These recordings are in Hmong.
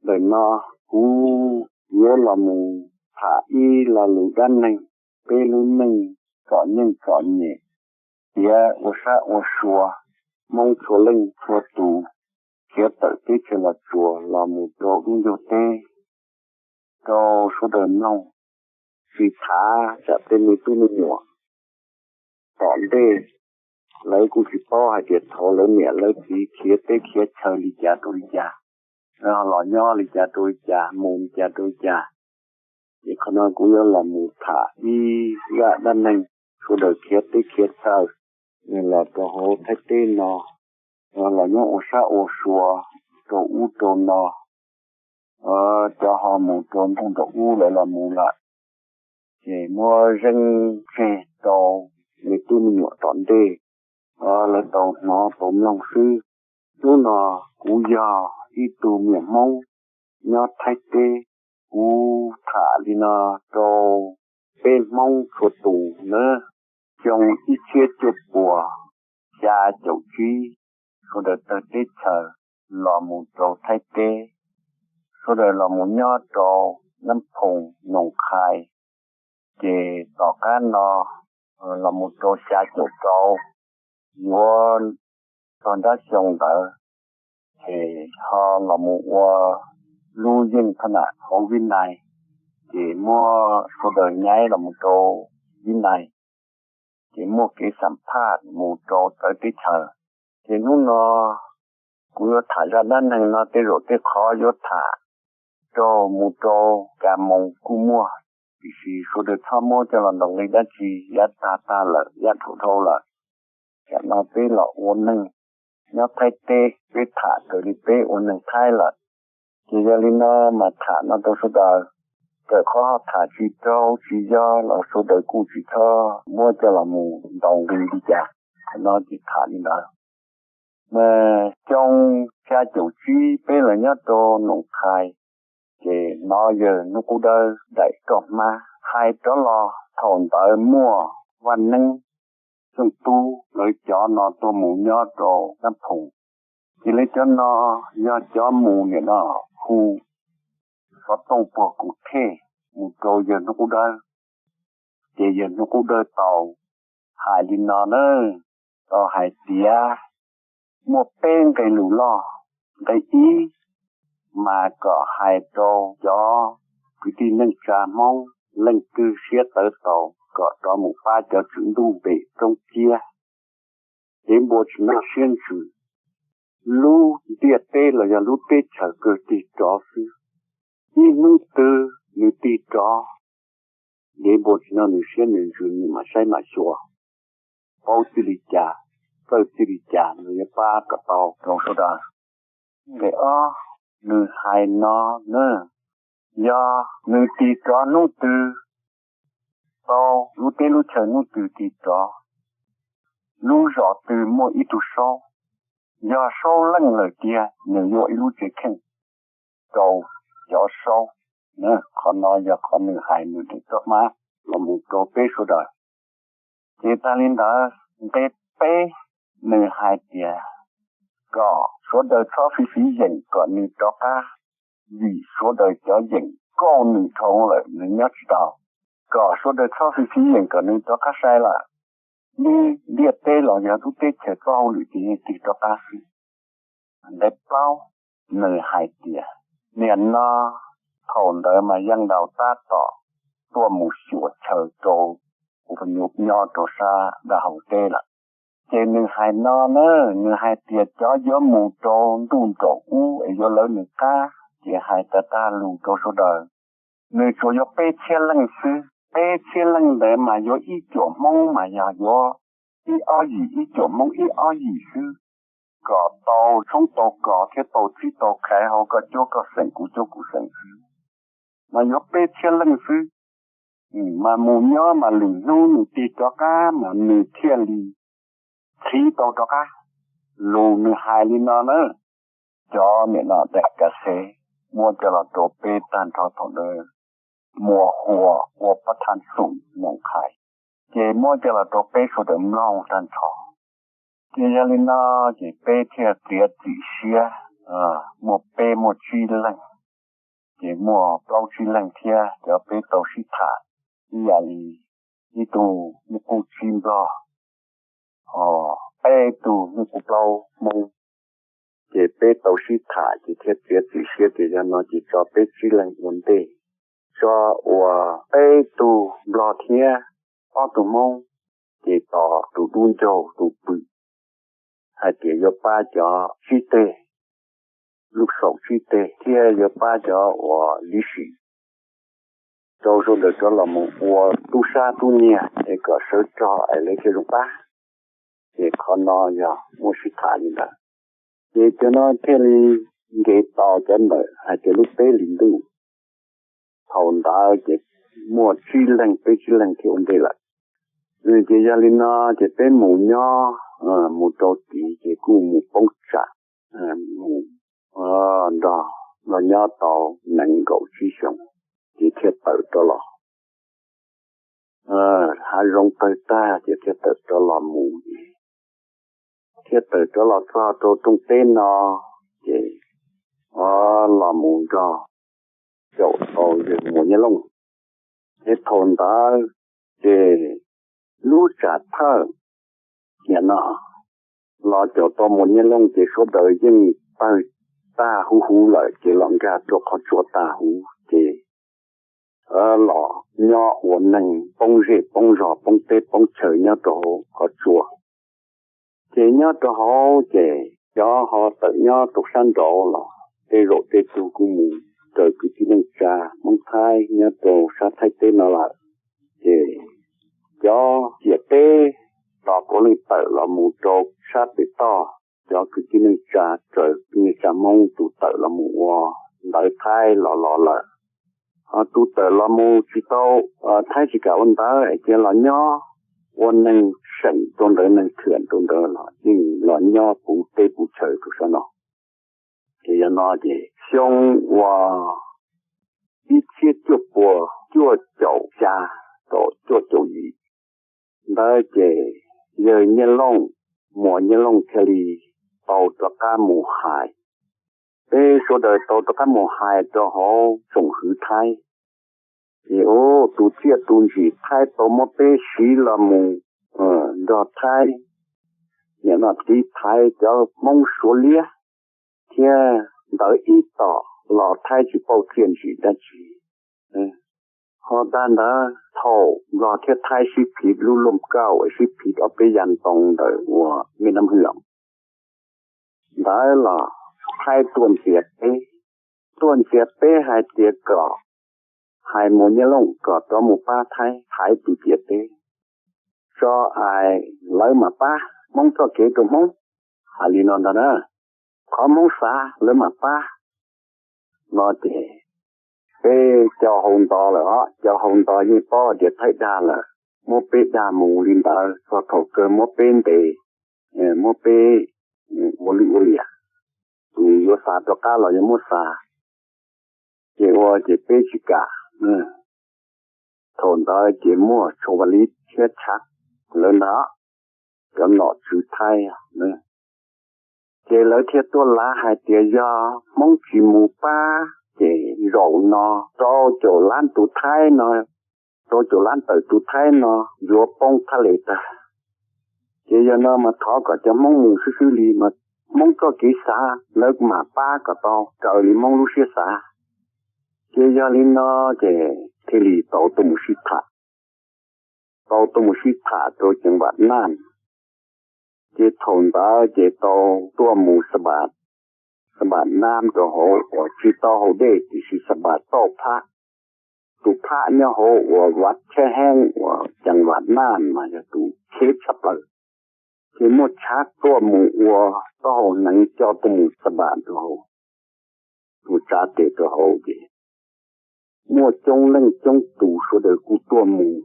Ntawm no kuv yuav los mus tham ib lo lus dab neeg, peb lub neej txom nyem txom nyem, khiav ua sab ua sua, Hmoob txhua leej txhua tus khiav tawm teb chaws Los Tsuas los mus rau dub ncaug teb rau sawv daws mloog. Tsis tham tsam tej me tub me nyuam tom ntej lawv kuj tsis paub hais tias thaum lawv niam lawv txiv khiav teb khiav chaw li cas rau li cas, lawv ho los nyob li cas rau li cas, mus li cas rau li cas. Ces qhov no kuv yuav los mus tham ib zaj dab neeg sawv daws khiav teb khiav chaw los rau hauv Thaib teb no, los nyob ua sab ua sua rau ub rau no, cov ho mus rau ntuj nram ub lawv los mus lawm, ces muab zeeb tseg rau me tub me nyuam tom ntej lawv tau hnov tau mloog xwb. Hnub no kuv yog ib tug me nyuam Hmoob nyob Thaib teb, kuv tham li no rau peb Hmoob txhua tus nawb. Xyoo ib txhiab cuaj puas xya caum tsib, sawv daws tawg teb chaws los mus rau Thaib teb, sawv daws los mus nyob rau Nab Phoos, Noos Khais, ces tom qab no los mus rau xya caum rau, yuav txog nrab xyoo ntawd, ces ho los mus ua lub yeej thaj nam hauv Vib Nais, ces muab sawv daws nyaib los mus rau Vib Nais, ces muaj kev xam phaj mus rau txawv teb chaws. Ces hnub no kuv yuav tham zaj dab neeg no tej zaum tej qhov yuav tham raug mus rau Kas Moos kuj muaj, tiam sis sawv daws txhob muab coj los ntaus nqi dab tsi, yav tag tag lawm, yav dhau dhau lawm. Tsam no peb los ua neeg nyob Thaib teb, peb tham raws li peb ua neeg Thaib lawm. Ces yog li no mas tham no rau sawv daws, txawm qhov ho tham tsis raug tsis yog los sawv daws kuj tsis txhob muab coj los mus ntaus nqi li cas. Qhov no ces tham li ntawd. Mas xyoo xya caum tsib peb los nyob rau Noos Khais, ces hnov yawg Hnub Qub Dawb daim roj hmab hais rov los. Thaum ntawd muaj Vaj Neeb, Xyooj Tub lawv cov no tuaj mus nyob rau Nab Phoos, ces lawv cov no yog cov mus nim no hu xov tooj puag Koos Thej mus rau yawg Hnub Qub Dawb. Ces yawg Hnub Qub Dawb tau hais li no na, tau hais tias muaj peb nqe lus loj. Nqe ib mas kom hais rau cov kwv tij neej tsa Hmoob leej twg siab tawv tau kom rov mus pab cov tswv ntuj npem roob ciab, dev npua tsis noj siab ntsws. Lub ntiaj teb los yog lub teb chaws kawg tig rov xwb. Ib hnub twg nws tig rov, dev npua tsis noj nws siab nws ntsws, nws mam saib mam xyuas, paub txij li cas, txawj txij li cas nws yuav pab kom tau rau sawv daws. Nqe ob, nws hais no na, yog nws tig rov hnub twg, tau lub teb lub chaw hnub twg tig rov, lub zos twg muaj ib tug Saub, yog Saub leej lawm tiag nws yuav ib lub tsev kheej rau cov Saub. Qhov no yog qhov nws hais nws daim roj hmab los mus rau peb sawv daws. Ces tag li ntawd, nqe peb nws hais tias kom sawv daws txhob fiv fiv yeem kom nws rov qab, vim sawv daws cov yeem kauj nws dhau lawm nws nyob tsis tau. Kom sawv daws txhob fiv fiv yeem kom nws rov qab sai lawm. Lub ntiaj teb los yog lub teb chaws txoj hauj lwm ces yeej tig rov qab xwb. Nqe plaub, nws hais tias niaj no, thaum ntawd mas Yeej Laus tab tom tuaj mus xyuas chaw rau kuv pab nyuj nyob rau sab dab hauv teb lawm. Ces nws hais no na, nws hais tias cov yuav mus rau ntuj nraum ub es yuav lawv nws qab, ces hais tag tag lus rau sawv daws, nws tsuas yuav peb txhiab leej xwb. Peb txhiab leej ntawd mas yuav ib cuam Hmoob mas yog yuav ib ob yim, ib cuam Hmoob ib ob yim xwb, kom tau tshoob tau kos thiab tau txib tau khaiv hauv koj cuab koj xeem kuv cuab kuv xeem xwb, mas yuav peb txhiab leej xwb. Mas mus nyob mas lwm hnub nws tig rov qab mas nws thiaj li txhiv tau rov qab. Lus nws hais li no na. Cov niam no daim ka xev muab coj los rau peb tag nrho thaum ntawd, Muas Huas ua pab thaj xum Noos Khais, ces muab coj los rau peb sawv daws mloog tag nrho. Ces yog li no, ces peb thiaj txiav txim siab, muaj peb muaj tsib leeg ces muaj plaub tsib leeg thiab cov peb tau sib tham ib yam li ib tug nyob qub tsib nplog, peb tug nyob qub plaub hmoob. Ces peb tau sib tham ces thiaj txiav txim siab tias yog no ces tso peb tsib leeg ua ntej, tso uas peb tug nplog thiab ob tug hmoob, ces tos tus dub ncaug tus pw hais tias yuav pab cov tsib teg, lub xaum tsib teg thiab yuav pab cov uas liv sim rau sawv daws rov los mus ua tub sab tub nyiag es kom sawv rog es lawv thiaj zoo pab. Ces qhov no yog muaj sib tham li ntawd. Ces cov no thiaj li nkev tos cov ntawm hais tias lub peb hlis ntuj, thaum ntawd ces muaj tsib leeg peb tsib leeg thiaj ua ntej lawm. Ces yog li no ces peb mus nyob, mus rau tid ces kuj mus poob tsam, mus nrog los nyob tau nees nkaum tsib xyoos, ces thiaj tawm rov los. Hav zoov tawg tag ces thiaj tawm rov los mus, thiaj tawm rov los txog rau rooj teb no, ces los mus nrog caum tau yawg Muas Nyiaj Looj. Ces thaum ntawd ces lub tsam thawj niam no los caum tau Muas Nyiaj Looj ces sawv daws yeej tawg tag huv huv lawm ces los nkag rau qhov tsua tag huv ces los nyob ua neeg poob zej poob zog poob teb poob chaw nyob rau hauv qhov tsua. Ces nyob rau hauv ces cov ho tawm nyob rau sab nraud los tej zaum tej tug kuj mus raws kwv tij neej tsa Hmoob Thaib nyob rau sab Thaib teb no lawm. Ces cov ciam teb tos puav leej tawm los mus rau sab pem toj, cov kwv tij neej tsa raws kwv tij neej tsa Hmoob tus tawm los mus ua ntawv Thaib los los lawm. Ho tus tawm los mus tsis tau, Thaib tsis kam ua ntawv es cia los nyob ua neeg seem rau ntawd neeg thwm rau ntawd los yeej los nyob puv teb puv chaw rau sab no. Ces yog no ces xyoo uas ib txhiab cuaj puas cuaj caum xya rau cuaj caum yim ntawd ces yawg Nyiaj Looj, Muas Nyiaj Looj thiaj li tau rov qab mus hais, peb sawv daws tau rov qab mus hais rau hauv tsoom hwv Thaib. Ces tus tsiaj tus ntsim Thaib tau muab peb siv los mus nrog Thaib nim no tiv thaiv cov Hmoob Suav liab thiab ntawd ib tom los Thaib tsis pauj txiaj ntsim dab tsi. Ho tag ntawd thaum Nplog thiab Thaib sib phiv lub laj kauj es sib phiv ob peb yav ntoo ntawm uas me nam hwm ntawd los Thaib tuaj ntxias peb, tuaj ntxias peb hais tias kom hais Muas Nyiaj Looj kom rov mus pab Thaib thaiv tus ciam teb, tso es lawv mam pab Hmoob txoj kev rau Hmoob. Hais li no ntag na, qhov Hmoob xav lawv mam pab. No ces peb cau hau nto lawm os, cau hau nto yeej paub tias Thaib dag lawm, muab peb dag mus li ntawd txog thaum kawg muab peb ntes, muab peb ua lwj ua liam, tus yuav xav rov qab los yuav muab xav. Ces ua ces peb tsis kam. Thaum ntawd ces muaj Tshau Vaj Lib thiab Tshav lawv ntag, cov nom tswv Thaib. Ces lawv thiaj tuaj lav hais tias yog Hmoob tsis mus pab ces zaum no rau caum lab tus Thaib no, rau caum lab tawm tus Thaib no yuav poob thaj les tag. Ces yog no mas thov kom cov Hmoob mus xwb xwb li mas Hmoob txoj kev xav lawv mam pab kom tau raws li Hmoob lub siab xav. Ces yog li no ces thiaj li tau tuaj mus sib tham, tau tuaj mus sib tham rau ceev Vam Naj. Ces thaum ntawd ces tau tuaj mus xa npas, xa npas nab rau hauv uas tsis tau haus dej tiam sis xa npas tauj phab. Tus phab nyob hauv uas Vaj Tshab Heeb uas ceev Vam Naj mas yog tus kheb tshaj plaws. Ces muaj Tshav tuaj mus ua taub hau hneev coj tuaj mus xa npas rau hauv, mus tsav tes rau hauv ces muaj coob leej coob tus sawv daws kuj tuaj mus,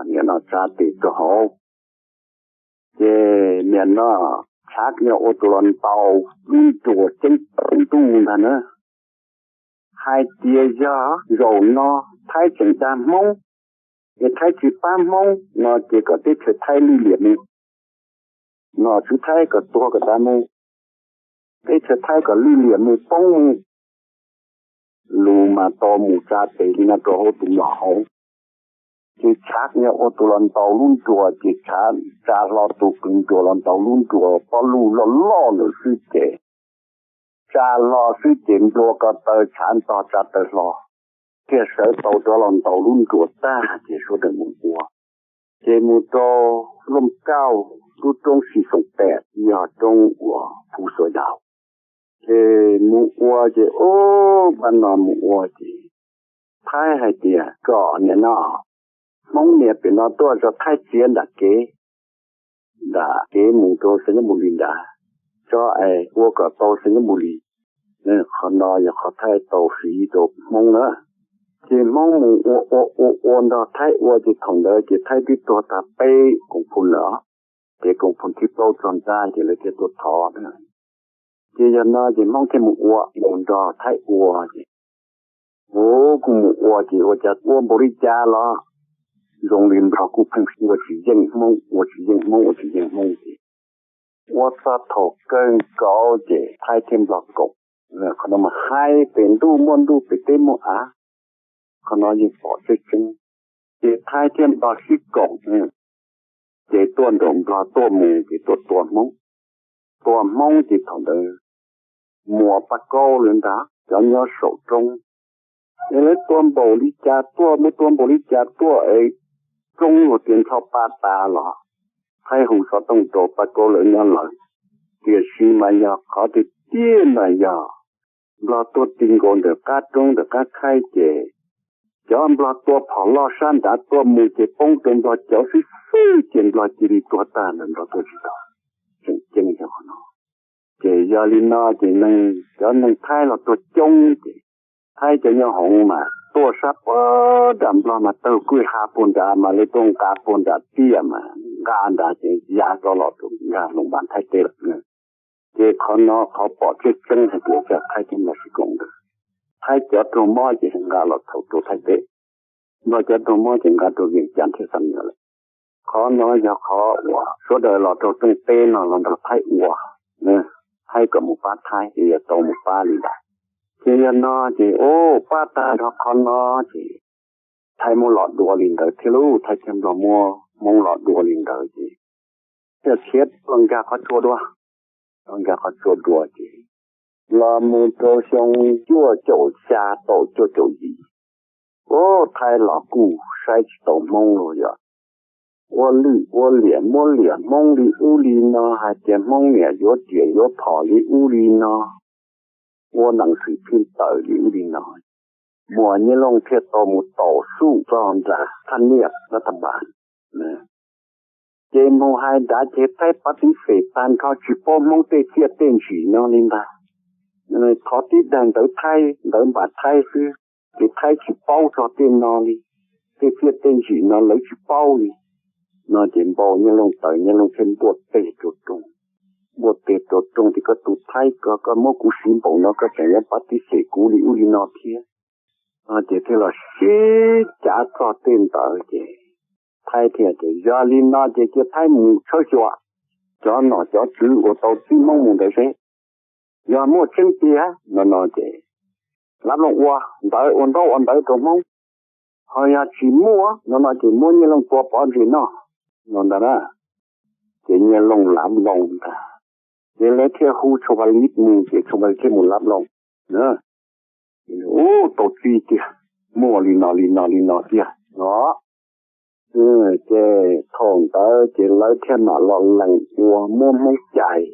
nim no tsav tes rau hauv. Ces nim no Tshav yog ua tus los ntaus lub nruas ceeb ntuj ntag na, hais tias yog zaum no Thaib tseem dag Hmoob, es Thaib tsis pab Hmoob no ces kom teb chaws Thaib lwj liam mus, nom tswv Thaib kom tuag kom tas mus, teb chaws Thaib kom lwj liam mus poob mus. Lus mas tau mus tsa tes li no rau hauv tus mlom hauv. Ces tshav yog ua tus los ntaus lub nruas, ces tshav tsa hlo tus kwv nruas los ntaus lub nruas pob luj loj loj ntawd xwb ces tsa hlo xwb ces nplua ko taw tshav ntog tsa taw hlo, thiaj sawv tau rov los ntaus lub nruas tag ces sawv daws mus ua. Ces mus rau Looj Kauj lub roob Xis Xoom Pem, yog roob uas Phu Xuav Daus. Ces mus ua ces ub, pab no mus ua ces Thaib hais tias kom niam no, Hmoob niam pem no tuaj tso Thaib txiav nram kev, nram kev mus rau Xeev Kab Npus Lis nrad, tso es ua kom tau Xeev Kab Npus Lis. Qhov no yog qhov Thaib tau siv rau Hmoob na. Ces Hmoob mus ua ua ua ua nrog Thaib ua ces thaum ntawd ces Thaib twb tuag tag peb koom phu lawm, ces koom phu thib plaub txog nrad ces lawv thiaj tuaj thov na. Ces yog no ces Hmoob thiaj mus ua, mus nrog Thaib ua ces, ub, kuj mus ua ces ua cas ua npaum li cas los zoo li Nplog kuj pheej ua tsis yeej Hmoob, ua tsis yeej Hmoob, ua tsis yeej Hmoob ces ua txog thaum kawg nkaus ces Thaib thiab Nplog koom. Qhov no mas hais pem ntuj muaj ntuj pem teb muaj av, qhov no yeej pom tseeb tseeb. Ces Thaib thiab Nplog sib koom, ces tuaj nraum Nplog tuaj mus ces tuaj tua Hmoob. Tua Hmoob ces thaum ntawd muas Paj Kaub lawv ntag cov nyob saum roob. Es lawv tua npaum li cas tuaj, muab tua npaum li cas tuaj es roob luag tias nrho pa tas los Thaib hu xov tooj rau Paj Kaub lawv nyob lawv. Tiam sis mas yog qhov tiag tiag mas yog Nplog tuaj ti nkaus ntawm qab roob ntawm qab khaib ces cov Nplog tua phom loj sab nrad tuaj mus ces poob rau Nplog cov xwb xwb ces Nplog cia li tuag tag ntawd, Nplog tuaj tsis tau. Tseem ceeb yog qhov no. Ces yog li no ces neeg, cov neeg Thaib los tuag coob ces Thaib cov nyob hoov mas tuaj sab puag nram Nplog mas tawg kuj ha puag nrad mas lawv tuaj nqa puag nram tiaj mas nqa nrad ces ya rov los rau nkag Loos Npas Thaib teb lawm. Ces qhov no qhov pom tseeb tseeb hais tias cov Thaib thiab Nplog sib koom ntawd, Thaib cov raug mob ces nqa los thaum rau Thaib teb, Nplog cov raug mob ces nqa rau Vias Cas thiab Xam Nyuam lawm. Qhov no yog qhov uas sawv daws los rau rooj teb no los nrog Thaib ua, Thaib kom mus pab Thaib ces yog tau mus pab li ntawd. Ces yog no ces, o, pab tag nrho qhov no ces Thaib muab los dua li ntawd thiab lauj, Thaib thiab Nplog muab Hmoob los dua li ntawd ces thiaj khiav los nkag qhov tsua dua, los nkag qhov tsua dua ces los mus rau xyoo cuaj caum xya tau cuaj caum yim, o, Thaib los kuj saib tsis taus Hmoob los yog ua lwj ua liam muab liam Hmoob li ub li no, hais tias Hmoob niam yuav riam yuav phom li ub li no, ua nees xwm phij tawm li ub li no. Muas Nyiaj Looj thiaj tau mus taum xuj txog nram thaj niaj lab thaj npas. Ces mus hais nrad ces Thaib pav tib xes tag nrho tsis paub Hmoob tej txiaj tej ntsim no li ntag. Thov tib daim ntawv Thaib, ntawv npam Thaib xwb, ces Thaib tsis paub txog tej no li. Tej txiaj tej ntsim no lawv tsis paub li. No ces npau Nyiaj Looj taws, Nyiaj Looj thiaj npuaj teg rau rooj. Npuaj teg rau rooj tias koj tus Thaib ko, koj muab kuv siv npaum no koj tseem yuav pav tib xes kuv li ub li no thiab. No ces thiaj los sib cav txog tej ntawd ces Thaib thiaj tias yog li no ces cia Thaib mus tshawb xyuas cov nom cov tswv uas tau txib Hmoob mus ntawd seb yog muaj tseeb tiag no no ces Lav Looj ua ntawv, ua ntaub ua ntawv rau Hmoob, ho yog tsis muaj no no ces muab Nyiaj Looj tua pov ntsis noj no ntag na. Ces Nyiaj Looj Lav Looj ntag, ces lawv thiaj hu Tshooj Vaj Lis mus ces Tshooj Vaj Lis thiaj mus Lav Looj. Ub, tau txib tiag, muaj li no li no li no tiag no. Ces thaum ntawd ces lawv thiaj mam los lees ua muab Hmoob cais,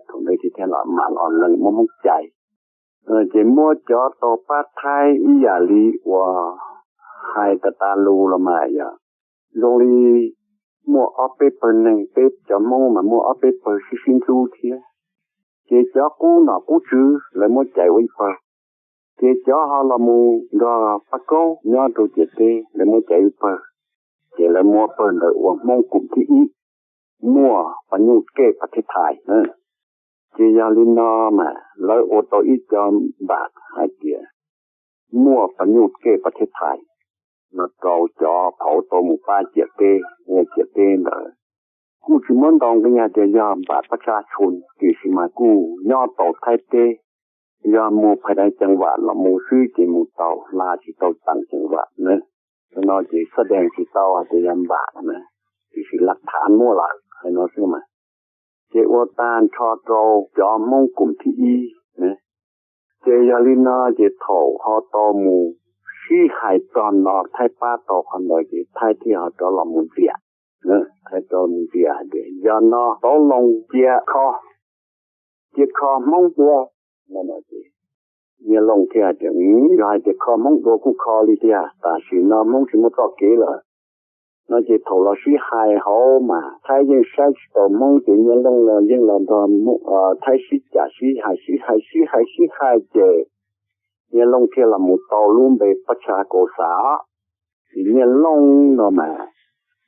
thaum ntawd ces thiaj mam los lees muab Hmoob cais. Ces muab cov tau pab Thaib ib yam li uas hais tas tas lus los mas yog zoo li muaj ob peb pawg neeg, peb cov Hmoob mas muaj ob peb pawg sib sib ntxub thiab. Ces cov qub nom qub tswv lawv muab cais ua ib pawg, ces cov ho los mus nrog Paj Kaub nyob rau ciam teb lawv muab cais ib pawg, ces lawv muab pawg ntawd ua Hmoob koom thib ib, muaj Paj Nyuj Kej Paj Thib Thais. Ces yog li no mas lawv ua tau ib co npam hais tias muaj Paj Nyuj Kej Paj Thib Thais no rau cov phauv tau mus pab ciam teb, ua ciam teb ntawd. Kuj tsis muab ntaus nqi hais tias yog npam pab tsa tshun, tiam sis mas kuj nyob tau Thaib teb, yog mus phais dai ceev vam los mus xwb ces mus tau, hla tsis tau teem ceev vam na. Cov no ces xab dees tsis tau hais tias yog npam na, tiam sis lam thav muaj lawm hais no xwb mas. Ces ua tag nrho rau cov Hmoob koom thib ib na. Ces yog li no ces thaum ho tau mus sib hais txog no Thaib pab tau qhov ntawd ces Thaib thiaj ho rov los mus ntxias, Thaib rov mus ntxias hais tias yog no tau loo cia kho, cia kho Hmoob dua. Nyiaj Looj thiaj hais tias yog hais tias kho Hmoob dua kuj kho li tiag, tam sim no Hmoob tsis muaj txoj kev lawm. No ces thaum los sib hais hauv mas Thaib yeej saib tsis taus Hmoob ces Nyiaj Looj los yeej los nrog Thaib sib cam sib hais sib hais sib hais sib hais ces Nyiaj Looj thiaj los mus tau lub npe Pab Tsha Kaus Xas. Ces Nyiaj Looj no mas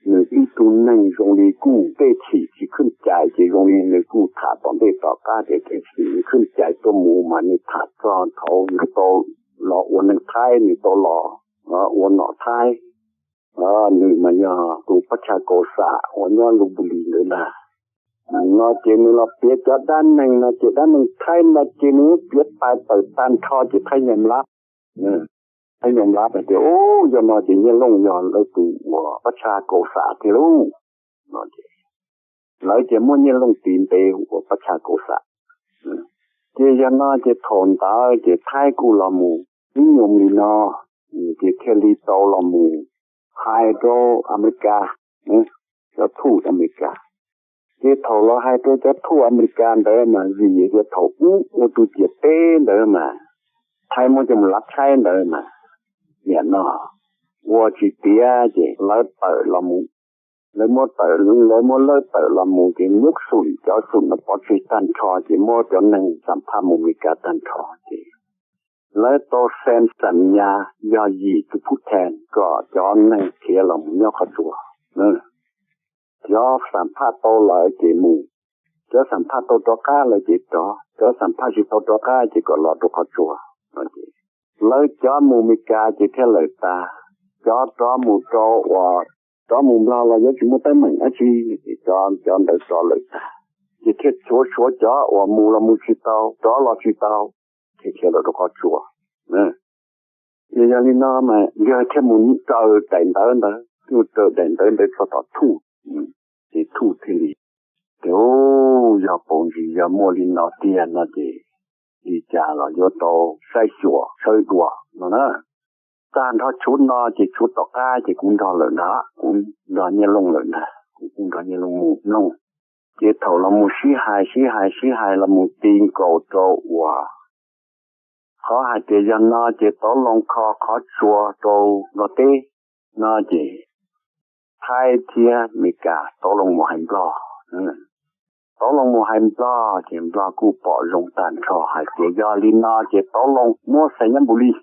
nws ib tug neeg zoo li kuj tej chim tsis khwj cai ces zoo li nws kuj tham tom ntej tom qab tias tej chim khwj cai tuaj mus mas nws tham txog thaum nws tau los ua neeg Thaib, nws tau los ua nom Thaib. Nws mas yog tus Pab Tsha Kaus Xas uas nyob Lus Npus Lis ntawd ntag. No ces nws los piav cov dab neeg no ces dab neeg Thaib no ces nws piav tawm tag nrho ces Thaib nyob lab, Thaib nyob lab hais tias u, yog no ces Nyiaj Looj yog lawv tus uas Pab Tsha Kaus Xas tiag lauj. No ces lawv cia muab Nyiaj Looj tis npe ua Pab Tsha Kaus Xas. Ces yog no ces thaum ntawd ces Thaib kuj los mus ib nyuag li no, ces thiaj li tau los mus hais rau Amelikas, cov thuj Amelikas. Ces thaum los hais rau cov thuj Amelikas ntawd mas vim tias thaum ub ua tus ciam teb ntawd mas Thaib muab coj mus lav tshaib ntawd mas, niam no ua tsis tiav ces lawv tawm los mus, lawv muab tawm, lawv muab lawb tawm los mus ces nyuj xum cov xum no pov tseg tag nrho ces muab cov neeg xam phaj mus Amelikas tag nrho ces lawv tau xem xam nyas yog yim tus phub then kom cov neeg khiav los mus nyob qhov tsua. Cov xam phaj tau lawm ces mus, cov xam phaj tau rov qab lawm ces rov, cov xam phaj tsis tau rov qab ces kom los rau qhov tsua. Lawv cov mus Amelikas ces thiaj lawm tas, cov rov mus rau uas rov mus Nplog los yuav tsis muaj teeb meem dab tsi, ces cov ntawd rov lawm tas, ces thiaj tshuav tshuav cov uas mus los mus tsis tau, rov los tsis tau, thiaj khiav los rau qhov tsua. Ces yog li no mas yog thiaj mus raws daim ntawv ntawd, thiaj mus raws daim ntawv ntawd txog tom thuj, ces thuj thiaj li tias, yog paus ntsis yog muaj li no tiag no ces li cas los yuav tau saib xyuas sawv dua no na. Tag nrho tshuav no ces tshuav tom qab ces kuv nrog lawm ntag, kuv nrog Nyiaj Looj lawm ntag, kuv kuj nrog Nyiaj Looj mus mloog. Ces thaum los mus sib hais sib hais sib hais los mus ti nkaus rau uas qhov hais tias yog no ces tau loo kho qhov tsua rau Nplog teb no ces Thaib thiab Amelikas tau loo mus hais Nplog. Tau loo mus hais Nplog ces Nplog kuj pom zoo tag nrho hais tias yog li no ces tau loo muab Xais Nyab Npus Lis,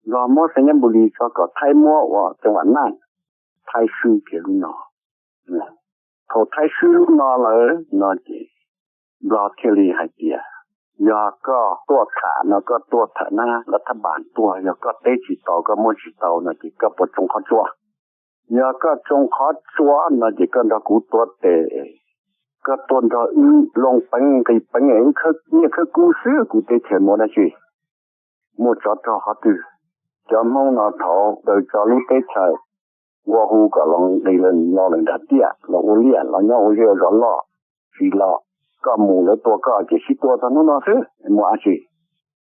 Nplog muab Xais Nyab Npus Lis tso kom Thaib muab ua Ceev Vam Naj, Thaib swb kiag lub no. Thaum Thaib swb lub no lawm no ces Nplog thiaj li hais tias yog koj tuaj tham no koj tuaj tham nab lav thab npas tuaj, yog koj teb tsis tau koj muab tsis tau no ces koj puas tsoo qhov tsua. Yog koj tsoo qhov tsua no ces koj nrog kuv tuav tes, koj tuaj nrog wb loo peev nqis peev es wb khawb nyiaj khawb kub xwb, kuv teb chaws muaj dab tsi, muaj tsov rog qhov twg. Cov Hmoob no thaum kaw tso lub teb chaws ua hu kom los nqis los lawm nram tiaj los ua liaj los nyob ua zej ua zos loj, tsis los, koj mus lawv tua koj ces sib tua txog hnub no xwb, muaj dab tsi.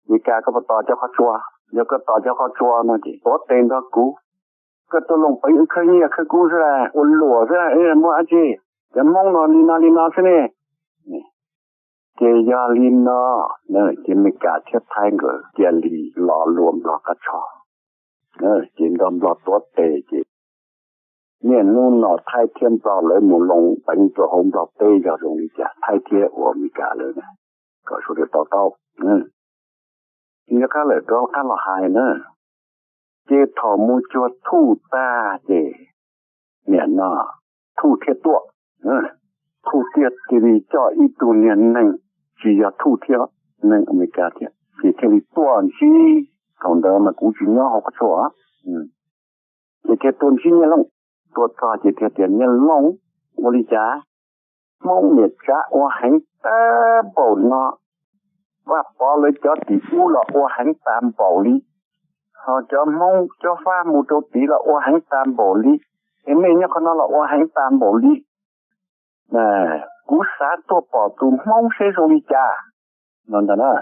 Li cas koj puas tos cov qhov tsua? Yog koj tos cov qhov tsua no ces tuav tes nrog kuv, koj tuaj loo peev wb khawb nyiaj khawb kub xwb las, ua luam xwb las, muaj dab tsi. Cov Hmoob no li no li no xwb ne. Ces yog li no ces Amelikas thiab Thaib nkawd cia li los luam Nplog qab tsho, ces nrog Nplog tuav tes ces niaj hnub no Thaib thiab Nplog lawv mus loo peev rau hauv Nplog teb yog zoo li cas Thaib thiab ua Amelikas lawm na, kom sawv daws to taub. Tsis nco qab lawm rov qab los hais na. Ces thaum mus cuag thuj tag ces niam no thuj thiaj tuaj. Thuj thiaj cia li coj ib tug niag neeg tsis yog thuj thiab, neeg Amelikas thiab ces thiaj li tuaj ntsib. Thaum ntawd mas kuv tsis nyob hauv qhov tsua, ces thiaj tuaj ntsib Nyiaj Looj. Tuaj txog ces thiaj tias Nyiaj Looj, ua li cas Hmoob niam tsav ua heev tag npaum no, Vaj Pov lawv cov tim ub los ua heev tag npaum li, ho cov Hmoob cov fab mus rau tid los ua heev tag npaum li, es nej nyob qhov no los ua heev tag npaum li. Kuv xav tuaj pom tus Hmoob seb zoo li cas no ntag na.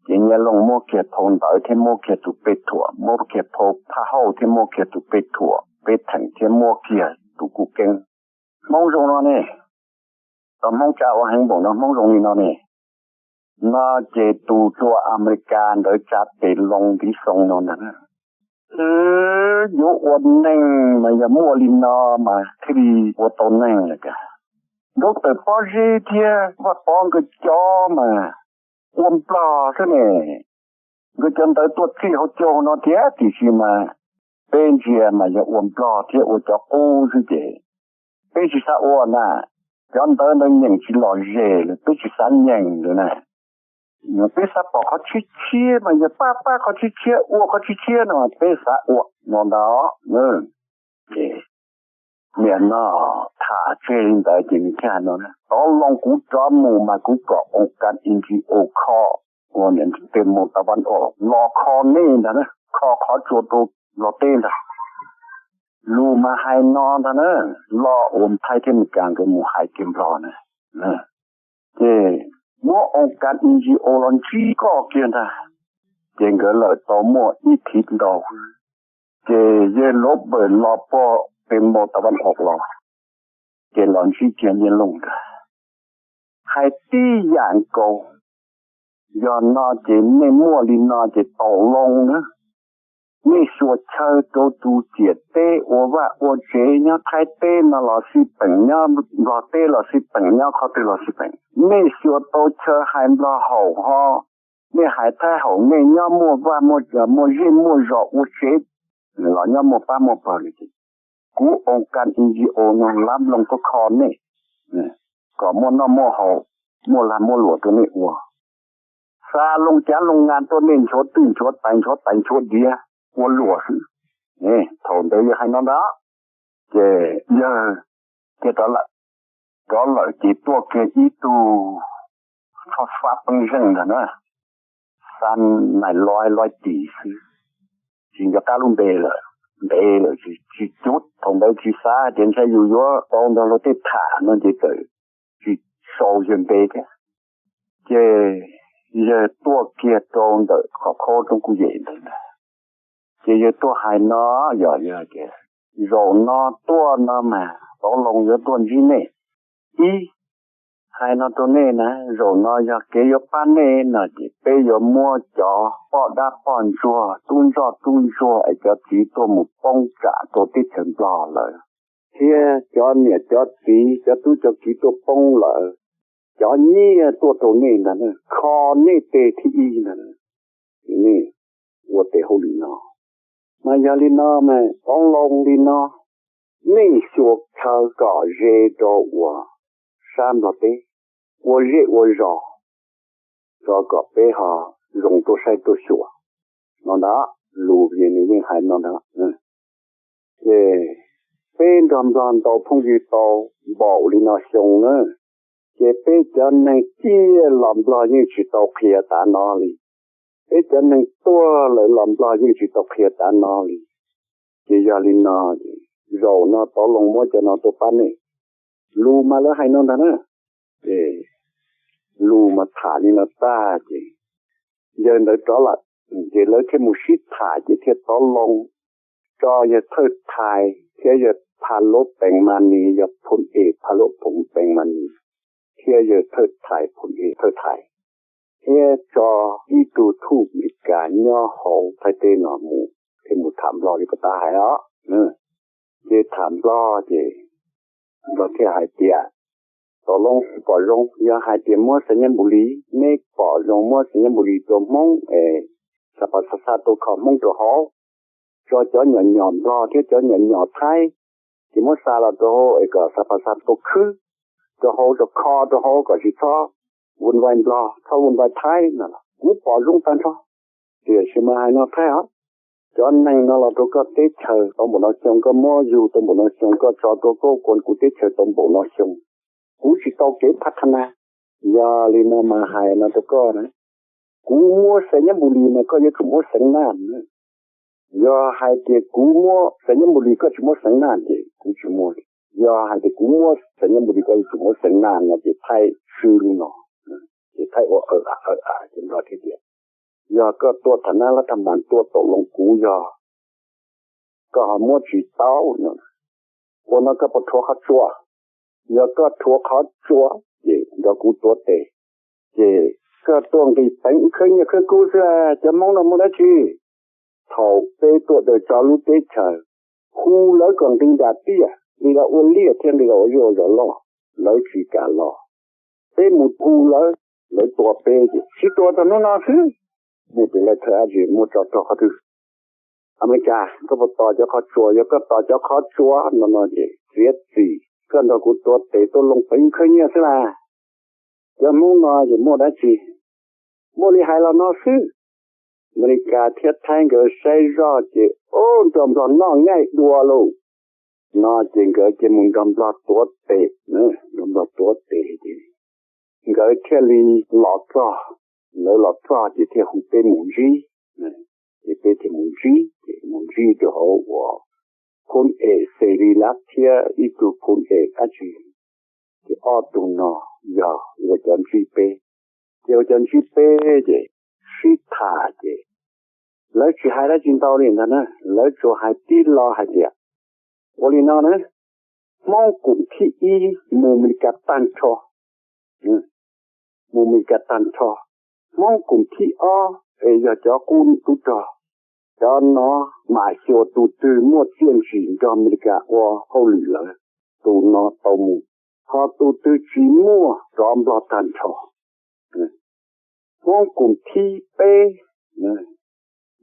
Ces Nyiaj Looj muab kiag phau ntawv thiab muab kiag tus pej thuam, muab kiag phau phaj hauj thiab muab kiag tus pej thuam, peb theem thiab muab kiag tus kuj keeb. Hmoob zoo no ne, tau Hmoob tsa ua heev npaum no, Hmoob zoo li no ne. No ces tus tua Amelikas ntawd tsa tes loo ntiv xoo no ntag. Wb yuav ua neeg mas yog muaj li no mas thiaj li ua tau neeg lawm tiag. Nraub Tawm Pob Zeb thiab Vaj Pov nkawd cov mas ua Nplog xwb ne. Nkawd cov ntawd tuaj txij hauv caug no thiab, tiam sis mas peb ntsia mas yog ua Nplog thiab ua cov qub xwb ces peb tsis xav ua na. Cov ntawd ntawd nyeem tsis lom zem lawm, peb tsis xav nyeem lawm na. Peb xav pom qhov tshiab tshiab mas yog pab pab qhov tshiab tshiab, ua qhov tshiab tshiab no peb xav ua no ntag. Ces niam no tham tseg li ntawd ces nws thiaj hais no, tov loo kuv rov mus mas kuv kom oo kas N G O kho, ua niam tej mus tav vaj os los kho nej ntag, kho qhov tsua rau Nplog teb ntag. Lus mas hais no ntag na, los ua Thaib thiab Meskas nkawd mus hais kiag Nplog na. Ces muab oo kas N G O los ntsib koj kiag ntag. Ces nkawd lawm tau muaj ib thiv ntau, ces yawg Lobert los puag pem Mos Tav Vaj Os los, ces los ntsib kiag Nyiaj Looj ntag. Hais tib yam nkaus, yog no ces nej muaj li no ces tau loo na. Nej xyuas chaw rau tus ciam teb ua vaj ua tsev nyob Thaib teb no los xij peem, nyob Nplog teb los xij peem, nyob qhov twg los xij peem. Nej xyuas tau chaw hais Nplog haum ho, nej hais Thaib haum, nej nyob muaj vaj muaj zej muaj zos ua tsev los nyob muaj pab muaj pawg li ces kuv oo kas N G O no lab loo tuaj kho nej, kom muaj noj muaj haus, muaj lag muaj luam rau nej ua. Xa loo cav loo ngas tuaj nej nchuav twj nchuav tais, nchuav tais nchuav diav ua luam xwb. Thaum ntawd yawg hais no ntag, ces yawg thiaj rov lawm. Rov lawm ces tuaj kiag ib tug txhob fab peeb zeej ntag na, xa nais loi loi tim xwb, tsis nco qab lub npe lawm, ntev lawm tsis cuv. Thaum ntawd tsis xav tias ntshai yus yuav tau nrog luag tej tham no ces txawm tsis sau yawg npe thiab. Ces yawg tuaj kiag rau ntawm qhov khob roob Kuj Yem ntawd ntag. Ces yawg tuaj hais no, yog yawg tias, zaum no tuaj no mas tov loo yuav tuaj ntsib nej. Ib, hais no rau nej na, zaum no yog kev yuav pab nej no ces peb yuav muab cov poj dab poj ntsuag, tub ntsoj tub ntsuag es cov txiv tuaj mus poob tsam rau teb chaws Nplog lawm, thiab cov niam cov txiv cov tub cov kiv tuaj poob lawm, cov nyiaj tuaj rau nej ntag, kho nej tes thib ib ntag. Nej ua tes hauj lwm no, mas yog li no mas tov loo li no, nej xyuas chaw kom ze rau uas sab Nplog teb, ua zej ua zos, tso kom peb ho zoo tuaj saib tuaj xyuas no ntag. Lus ces nws yeej hais no ntag. Ces peb nrog Nplog ntaus phooj ywg tau npaum li no xyoo na, ces peb cov neeg ciaj los Nplog yeej tsis tau qhia tav no li. Peb cov neeg tuag lawm los Nplog yeej tsis tau qhia tav no li. Ces yog li no, zaum no tov loo muab cov no tuaj pab nej. Lus mas lawv hais no ntag na. Ces lus mas tham li no tag ces yawg ntawd rov lawm, ces lawv thiaj mus sib tham ces thiaj tov loo tso yawg thawj thais thiab yawg Pha Lub Pees Mas Nis, yog phoo es Pha Lub Pees Mas Nis, thiab yawg thawj thais phoo es thawj thais, thiab tso ib tug thuj Mes Kas nyob hauv Thaib teb no mus, thiaj mus tham Nplog li puag ta hais os. Ces tham Nplog ces Nplog thiaj hais tias, tov loo pom zoo, yog hais tias muab Xais Nyab Npum Lis, neb pom zoo muab Xais Nyab Npum Lis rau Hmoob es Xas Pas Xas Xas tau kho Hmoob rau hauv, tso cov nyom nyom Nplog thiab cov nyom nyom Thaib, ces muab xa los rau hauv es kom Xas Pas Xas tau khwb rau hauv, tso kho rau hauv kom tsis txhob vuj vais Nplog, txhob vuj vais Thaib no los kuv pom zoo tag nrho. Tiam sis mas hais no Thaib os, cov neeg no los rau koj teb chaws tau npaum no xyoo, koj muab yug tau npaum no xyoo, koj tso rau koj kuv teb chaws tau npaum no xyoo, kuv tsis tau kev phab thab na. Yog li no mas hais no rau koj na, kuv muab Xais Nyab Npus Lis mas koj yuav tsum muab Xeev Naj na. Yog hais tias kuv muab Xais Nyab Npus Lis koj tsis muab Xeev Naj ces kuv tsis muab. Yog hais tias kuv muab Xais Nyab Npus Lis koj yuav tsum muab Xeev Naj no ces Thaib swb lub no, ces Thaib ua aw a aw a ces Nplog thiaj tias, yog koj tuaj tham nab lab tham npas tuaj tau loo kuv yog koj ho muab tsis tau no, ua no koj puas rhuav qhov tsua? Yog koj rhuav qhov tsua ces nrog kuv tuav tes, ces koj tuaj nqis peev khawb nyiaj khawb kub xwb, cov Hmoob no muaj dab tsi? Thaum peb tuaj daws tso lub teb chaws, hu lawv kom nqis nram tiaj, nqis los ua liaj thiab nqis los ua zej ua zos loj, lawv tsis kam los. Peb mus hu lawv, lawv tua peb ces sib tua txog hnub no xwb. Nej pem lawv thawj dab tsi muab tso rau qhov twg? Amelikas, koj puas tos cov qhov tsua? Yog koj tos cov qhov tsua no no ces txiav txim, koj nrog kuv tuav tes tuaj loo peev khawb nyiaj xwb las. Cov Hmoob no ces muaj dab tsi? Muaj li hais los no xwb. Amelikas thiab Thaib nkawd saib zoj ces, o, nrog Nplog noj nqaij dua lauj. No ces nkawd cia mus nrog Nplog tuav tes, nrog Nplog tuav tes ces nkawd thiaj li los txog. Lawv los txog ces thiaj hu peb mus ntsib, ces peb thiaj mus ntsib, ces mus ntsib rau hauv uas phoo es Xes Lis Lab thiab ib tug phoo es dab tsi, ces ob tug no yog ua cov ntsib peb. Ces ua cov ntsib peb ces sib tham ces lawv tsis hais dab tsi ntau li ntag na, lawv tsuas hais tib lo hais tias, ua li no na, Hmoob koom thib ib mus Amelikas tag nrho, mus Amelikas tag nrho. Hmoob koom thib ob es yog cov qub tub rog, cov no mam xyuas tus twg muaj txiaj ntsim nrog Amelikas ua hauj lwm lawm, tus no tau mus, ho tus twg tsis muaj rov Nplog tag nrho. Hmoob koom thib peb,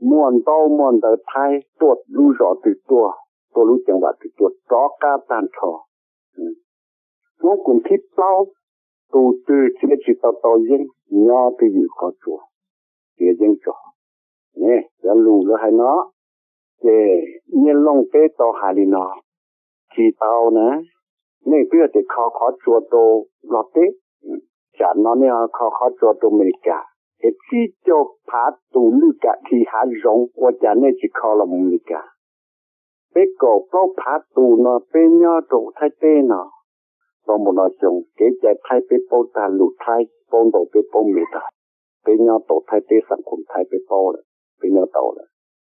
muaj ntaub muaj ntawv Thaib, tuaj lub zos twg tuaj, tuaj lub ceev vam twg tuaj rov qab tag nrho. Hmoob koom thib plaub, tus twg txiav tsis tau tau yeeb nyob twj ywm qhov tsua, txiav yeeb tso. Cov lus lawv hais no, ces Nyiaj Looj teb tau hais li no, tsis tau na, nej twb yog tias kho qhov tsua rau Nplog teb, tsam no nej ho kho qhov tsua rau Amelikas, es tsib caug phav tus lwj kam dhis hav zoov ua cas nej tsis kho los mus Amelikas? Peb kaum plaub phav tus no peb nyob rau Thaib teb no, tau npaum no xyoo, kev cai Thaib peb paub tag, lus Thaib paub ntau peb paub me tag, peb nyob tau Thaib teb, xam khum Thaib peb paub lawm, peb nyob tau lawm.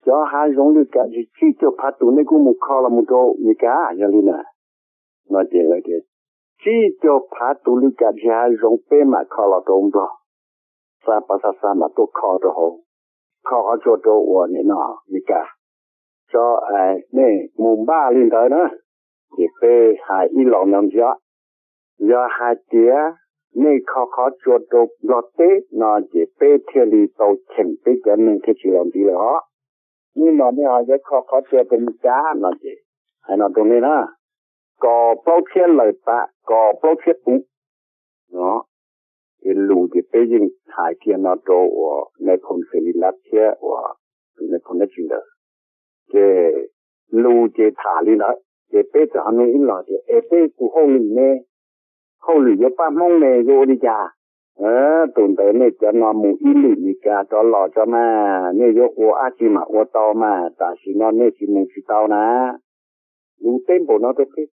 Cov hav zoov lwj kam dhis tsib caug phav tus nej kuj mus kho los mus rau Amelikas yog li na. No ces lawv tias tsib caug phav tus lwj kam dhis hav zoov peb mam kho los rau Nplog, xa pas xa xa mam tuaj kho rau hauv, kho qhov tsua rau uas nim no Amelikas, tso, nej mus npaj li ntawd na. Ces peb hais ib los no ntxiv, yog hais tias nej kho qhov tsua rau Nplog teb no ces peb thiaj li tau cheem peb cov neeg thiaj tsis los ntxiv lawm os. Nim no nej ho yuav kho qhov tsua rau Amelikas no ces hais no rau nej na, kaum plaub txhiab lawm tas, kaum plaub txhiab puv no. Ces lus ces peb yeej hais kiag no rau uas nais phoo Xes Lis Lab thiab uas tus nais phoo dab tsi ntawd. Ces lus ces tham li ntawd, ces peb txawm ho nug ib los tias, es peb tus hauj lwm ne, hauj lwm yuav pab Hmoob ne yuav ua li cas? Tus ntawd nej cov no mus ib lwm Meskas rov los tso mas, nej yuav ua dab tsi mam ua tau mas, tam sim no nej tsis mus tsis tau na. Lus teb npaum no rau peb,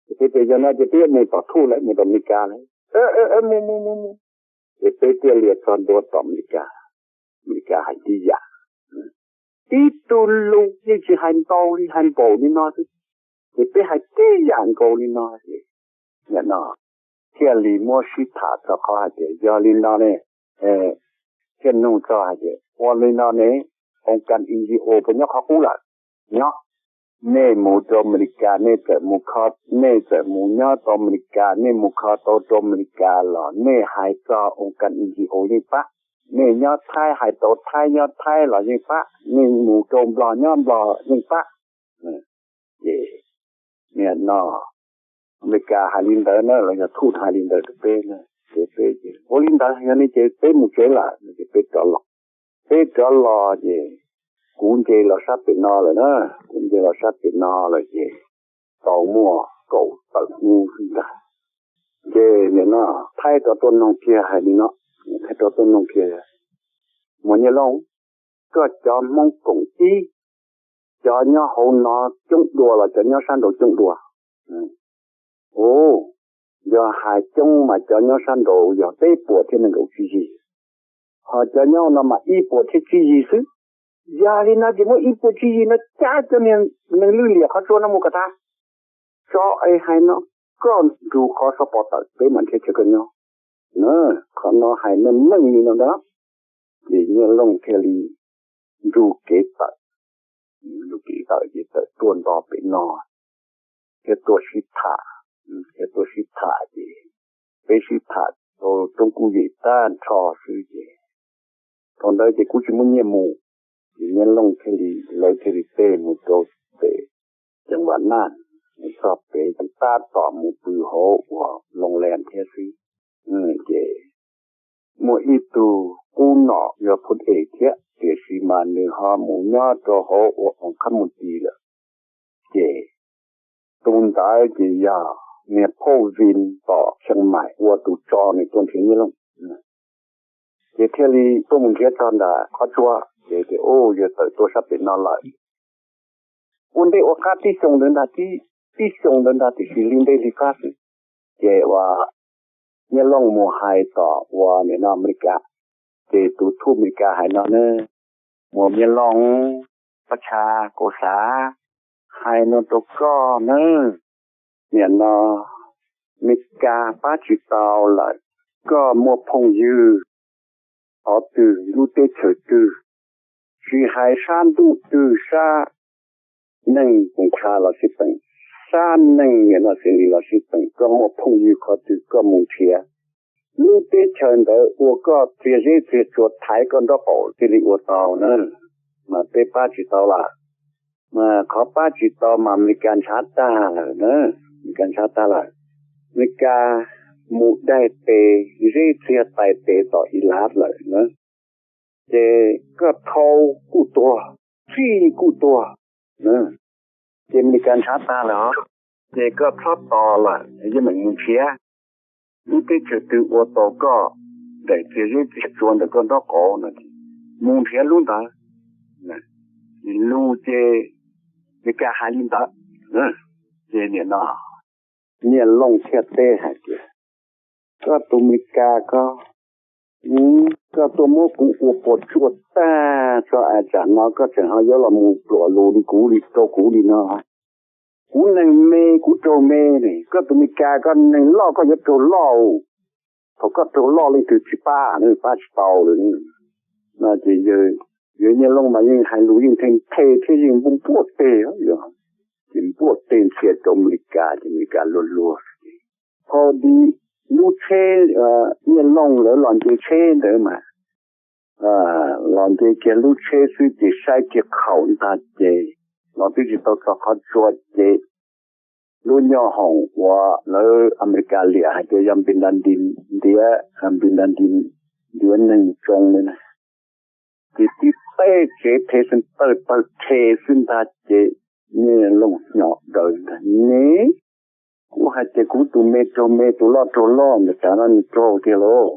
ces peb tias yog no ces peb yuav mus tom thuj lawm, mus tom Meskas lawm. Mus mus mus mus, ces peb thiaj li txog ntua tom Meskas. Meskas hais tib yam, tib tug lus yeej tsis hais ntau li, hais npaum li no xwb, ces peb hais tib yam nkaus li no ces nim no thiaj li muab sib tham txog qhov hais tias yog li no ne, thiaj nug txog hais tias ua li no ne, oo kas N G O puas nyob qhov qub lawm? Nyob. Nej mus rau Amelikas nej txawm mus kho, nej txawm mus nyob tau Amelikas, nej mus kho tau rau Amelikas los nej hais txog oo kas N G O yeej pab. Nej nyob Thaib hais tau Thaib nyob Thaib los yeej pab, nej mus rau Nplog nyob Nplog yeej pab. Ces nim no Amelikas hais li ntawd na, los yog thuj hais li ntawd rau peb na, ces peb ces ua li ntawd, yog li ces peb mus tsev lawm no ces peb rov los. Peb rov los ces kuv nce los sab pem no lawm na, kuv nce los sab pem no lawm ces tau muaj kaum tawm hnub xwb ntag. Ces nim no Thaib rov tuaj noog kiag hais li no, Thaib rov tuaj noog kiag, Muas Nyiaj Looj, koj cov Hmoob koom ib, cov nyob hauv no coob dua los cov nyob sab nraud coob dua? Ua, yog hais coob mas cov nyob sab nraud yog peb puas thiab nees nkaum tsib yig, ho cov nyob no mas ib puas thiab tsib yig xwb. Yog li no ces muab ib puas tsib yig no cab cov niag neeg lwj liam qhov tsua no mus kom tag. Tso es hais no, koj nrug qhov sab pov tawm peb mam nrhiav chaw koj nyob. Qhov no hais meej meej li no ntag. Ces Nyiaj Looj thiaj li nrug kev tawm, nrug kev tawm ces tawm tuaj nto pem no thiab tuaj sib tham, thiab tuaj sib tham ces peb sib tham rau roob kub yem tag nrho xwb ces thaum ntawd ces kuv tsis muaj nyiaj mus, ces Nyiaj Looj thiaj li, lawv thiaj li tej mus rau pem ceev Vam Naj, txog pem ces tab tom mus pw hauv uas Looj Lees thiab xwb. Ces muaj ib tug qub nom yog Phub Ev thiab, tiam sis mas nws ho mus nyob rau hauv uas Oos Khab Mus Tis lawm. Ces tus ntawd ces yog niag Phauj Vij tom Xeev Maim ua tus tso nws tuaj nrhiav Nyiaj Looj. Ces thiaj li tuaj mus nrhiav txog nram qhov tsua, ces tias, Ub, yawg tawm tuaj sab pem no lawm. Ua ntej ua qab tib xyoo ntawd ntag, tib xyoo ntawd ntag, tiam sis li ntej li qab xwb. Ces uas Nyiaj Looj mus hais tom uas nim no Amelikas, ces tus thub Amelikas hais no na, Muas Nyiaj Looj, pab tshab, kuv xav hais no rau koj na, nim no Amelikas pab tsis tau lawm. Koj muaj phooj ywg qhov twg, lub teb chaws twg, tsis hais sab ntuj twg, sab neeg Koom Tha los sib peem, sab neeg nim no Xeem Lis los sib peem, koj muaj phooj ywg qhov twg koj mus nrhiav, lub teb chaws ntawd ua koj txiag zeb txiag tsua thaiv koj nraub qaum thiaj li ua tau na. Mas peb pab tsis tau lawm. Mas qhov pab tsis tau mas Amelikas ntshav tag lawm na, Amelikas ntshav tag lawm. Amelikas mus daig tes zeb txiag tais tes tom Iraq lawm na. Ces koj thau kuj tuag, txhij kuj tuag, ces Amelikas ntshav tag lawm os. Ces koj txhob tos lawm, yeej meem mus nrhiav lub teb chaws twg ua tau koj daim txiag zeb txiag tsua ntawm koj nraub qaum no, mus nrhiav lub ntawd. Lus ces Amelikas hais li ntawd. Ces nim no Nyiaj Looj thiaj teb hais tias, Koj tus Amelikas ko, koj tuaj muab kuv ua puas tsuaj tag tso, es tsam no koj tseem ho yuav los mus pluam lus li kuv li rau kuv li no. Kuv neeg me kuv raug me ne, koj tus Amelikas koj neeg loj koj yuav raug loj. Thaum koj raug loj leej twg tsis pab, pab tsis tau li. No ces yawg Nyiaj Looj mas yeej hais lus yeej nthe nthe thiab yeej npuaj npuaj teg, ces npuaj teg ntxhias rau Amelikas ces Amelikas luag luag. Thaum ntawd lub tsheb, Nyiaj Looj lawv los nce tsheb ntawd mas, los nce kiag lub tsheb xwb ces saib kiag khaum ntag ces los twb tsis tau txog qhov tsua ces lub nyoob hoom uas lawv Amelikas liam hais tias yog Npis Nas Ntis ntiav, Npis Nas Ntis ntiav neeg tsoo li na, ces tib teg tsev rhe xwb, tawg tawg rhe xwb ntag ces Nyiaj Looj hnyo daws ntag ne, kuv hais tias kuv tus me raug me tus loj raug loj ntawm tsam no nws raug tiag lauj.